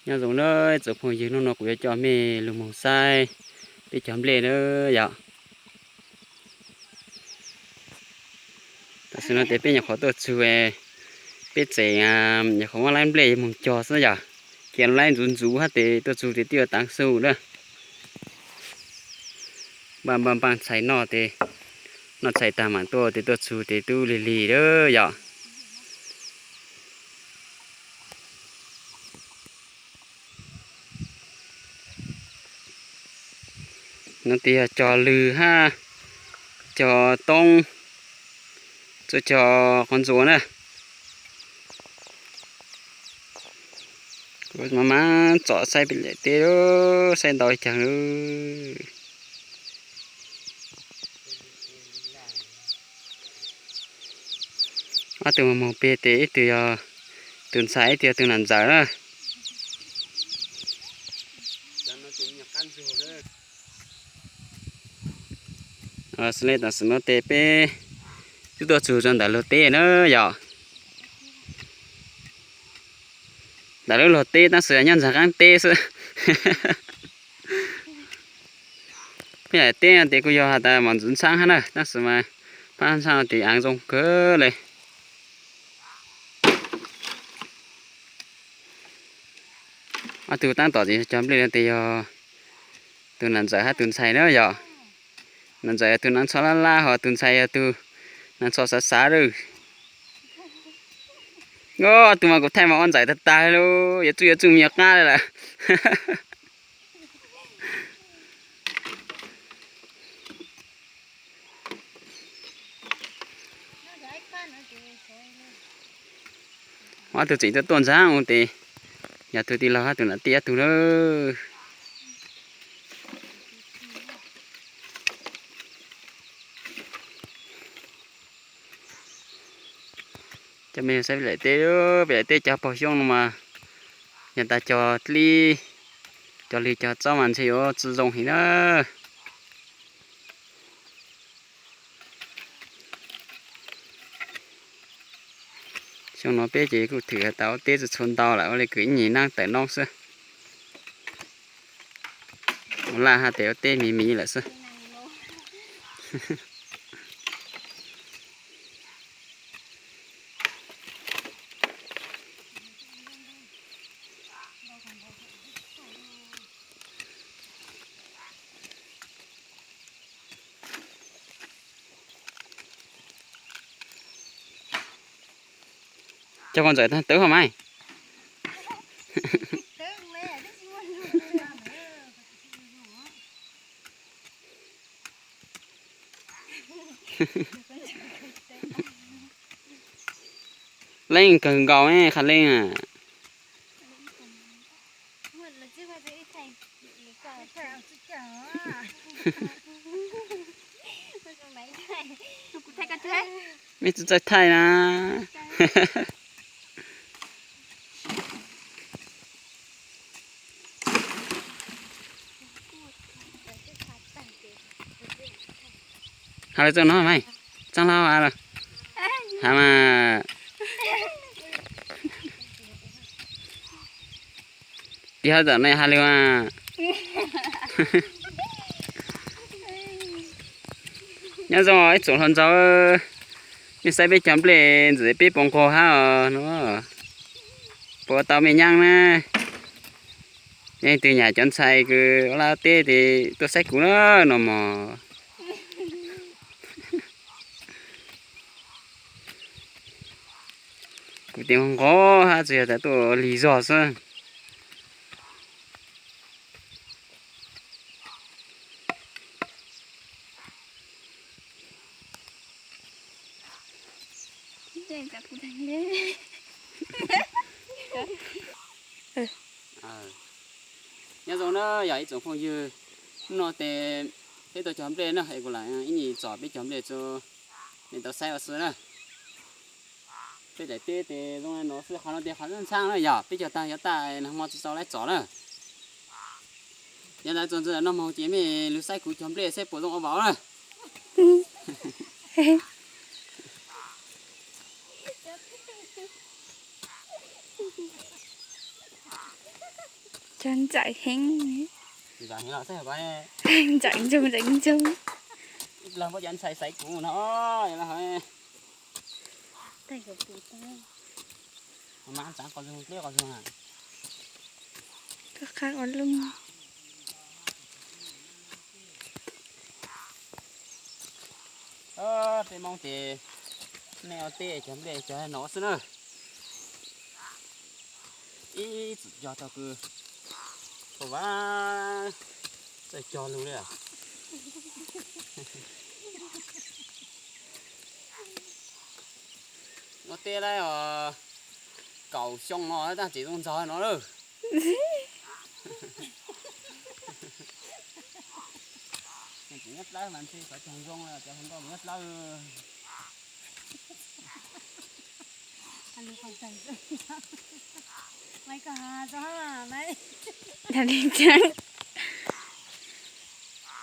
Nyob zoo na tsoom phooj ywg, hnub no kuv yuav coj mej lug moog saib peb cov nplej na yom. Tam sim no tes peb nyuam qhuav tuaj txug, peb tseem nyuam qhuav muab laib nplej moog cog xwb yom. Cia laib ntxuv ntxuv hab tes tuaj txug tes twb yuav taav xu na. Npaj npaj npaj txhais noj tes, noj txhais taag maam tuaj tes tuaj txug tes tub lig lig lawm yom. No tes yog cog lwg hab cog toob, txuj cog qhov ntxuas na. Kuv mas mas tsom saib peb daim teb, saib ntau ib caag lawm. Ob tug moog peg tes ib tug yog tus ntxhais ib tug yog tus nam ntxawm na. Xws le tam sim no tes peb twb tuaj txug rua ntawm luag teb na yom. Ntawm lub luag teb tab sis nyob ntxag qaab teb xwb. Peb daim teb no tes kuj yog has tas mos ntxwv ntxhaab hab na, tab sis mas pab ntxhaab tes aav zoo kawg le. Ob tug taab tom tes cog nplej no tes yog tus nam ntxawm hab tus ntxhais na yom. Nam ntxawm yog tus naav tsho lab lab, ho tus ntxhais yog tus naav tsho xav xav lawm. Ob tug mas kuv thaij mas ua ntxaim tag tag li, yuav tsuj yuav tsuj me nyuam qab li lawm. Ob tug tseem tuaj tuaj ntxaab ua tes, yog tug tij laug hab tus nam tij ob tug na. Coj mej saib peb daim teb, peb daim teb cog paug xyoob no mas, yog tas cog dlib, cog lig cog txob mas ntshe yuav tsi zoo heev na. Xyoo no peb ces kuj thwm has tas ua teb tsi tshua ntau lawm, ua le kws ib nyuag naab tawm noob xwb. Ua laj hab tes ua teb miv miv lawm xwb. Coj koj ntxawm tawb hov mas. Leej kawg nkaus ne, qha leej a. Mej tsi txawj thaij na. Has lawv txog no mas, txaaj laj has mas. Tig hab tam ne has lawm mas. Nyob zoo ib tsoom hluas nraug, nej saib peb cov nplej ntxim peb puas nquag hab os no. Puas tau mej nyaab na. Leej twg nyam cov ntxhais kws ua laj teb tes tuaj saib kuv na no mog. Kuv tes nquag hab tsi yog tas tuaj lig zog xwb. Nyob zoo na yog ib tsoom phooj ywg, hnub no tes peb tuaj cog nplej na es kuv lam ib nyuag tsom peb cov nplej rua nej tau saib ua si na. Peb daim teb tes zoo le nuav xwb, qhov no tes qhov ntxhaab na yog peb cog taag yuav taj nag hmo tsi tau laib tsom na. Yog ntawd txuas ntxiv noj moog ces mej lug saib kuv cog nplej saib puas zoo ua vauv na. Cov ntxawm heev. Ntxawm heev los xwb ko. Ntxawm ntsoog ntxawm ntsoog. Ib pliag muab cov ntxhais xaiv kuv no. Mas tsav qos zog, pliab qos zog. Koj qab ua lub. Peb Hmoob ces nej ua teb cog nplej cog no xwb na. Ib txwm cog tau kws tau vas txawj cog lug li. Ua teb lawm os, kaum xyoo no tab tseem zoo nrog no lawm. Tseem nyob dlawb mas ntshe cov cog zoo, cov hluas nkauj nyob dlawb.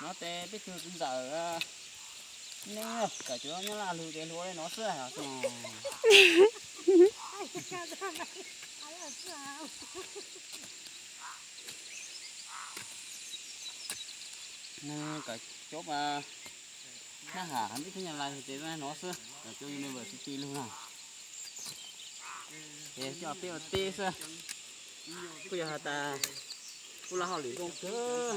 No ces peb tug ntxawm, nej kom cov nyob laj lug ces hlua li no xwb os. Nws kom cov nab ham ntxib thiab nyab laj ces no xwb, kom cov university lug no. Ces coj peb ua teb xwb. Kuj yog has tas kuj laj hauj lwm zoo kawg.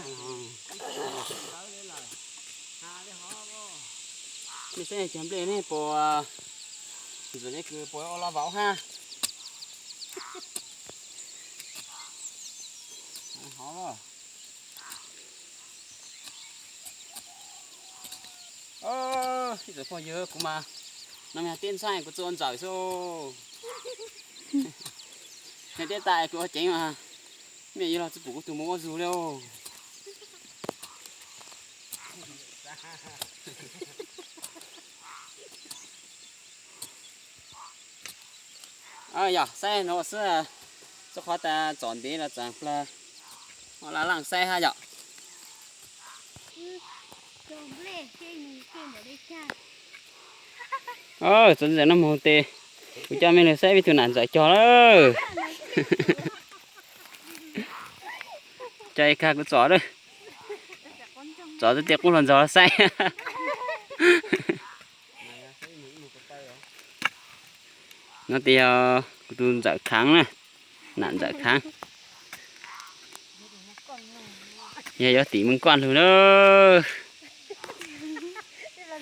Nej saib cog nplej nej puas ntxim li kws puas ua loj vauv hab. Ib tsoom phooj ywg, kuv mas no mas teb ntxhab kuv txawj ua ntxawm xwb. Yog teb tas kuv ua ceev mas mej yuav los tsi pum kuv tug mus ua zug li. Yog saib no xwb, txhob qhov tas txom ntev los txav plawg, laj laj saib hab yom. Txom ntxawm noj moog tes, kuv coj mej lug saib peb tug nam ntxawm cog lawm. Coj ib kag kuv txom lawm, txom tej qub hluas nraug saib. No tes yog kuv tug ntxawm khaav na, nam ntxawm khaav. Yog yuav tim moog koj lug na.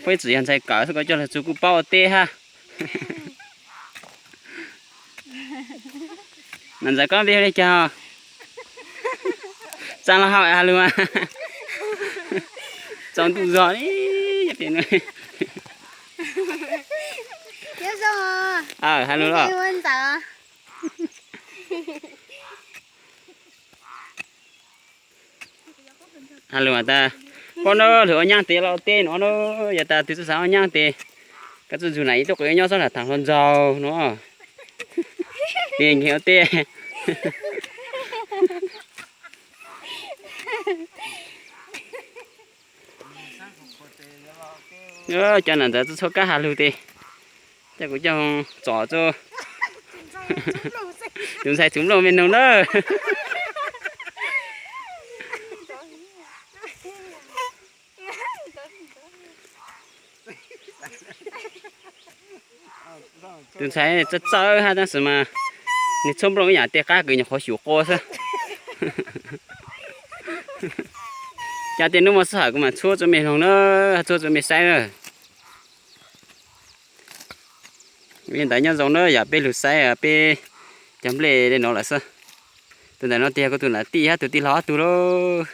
Peb txwm yog ntxhais kawm xwb, koj coj lug txug kuj paub ua teb hab. Nam ntxawm koj npe hu li cas? Tsaa los hau has lug mas. Tsaus ntuj zog li. Has lug los. Has lug tas, pab nab lug ua nyaab tes los ua teb no na, yog tas tug txawj xaav ua nyaab tes, koj txuj ntsug nam ib tug quav nyob xob tham hluas nraug no. Tes nkeeg ua teb. Cov nam ntxawm txhua kab has lug tes, coj kuv coj txom txug. Tus ntxhais txhuv nplooj mej noog na. Tus ntxhais txawj txawj hab tab sis mas nwg txhuab nplooj ib yaam tej qab kws nyuam qhuav xyum qua xwb. Cas tej nub muaj sij hawm kuv mam txhuab rua mej noog na, txhuab rua mej saib na. Li ntawd nyob zoo na, yog peb lug saib peb cov nplej le no lawm xwb. Tus ntawm no tes yog kuv tus nam tij hab tus tij laug ob tug lauj.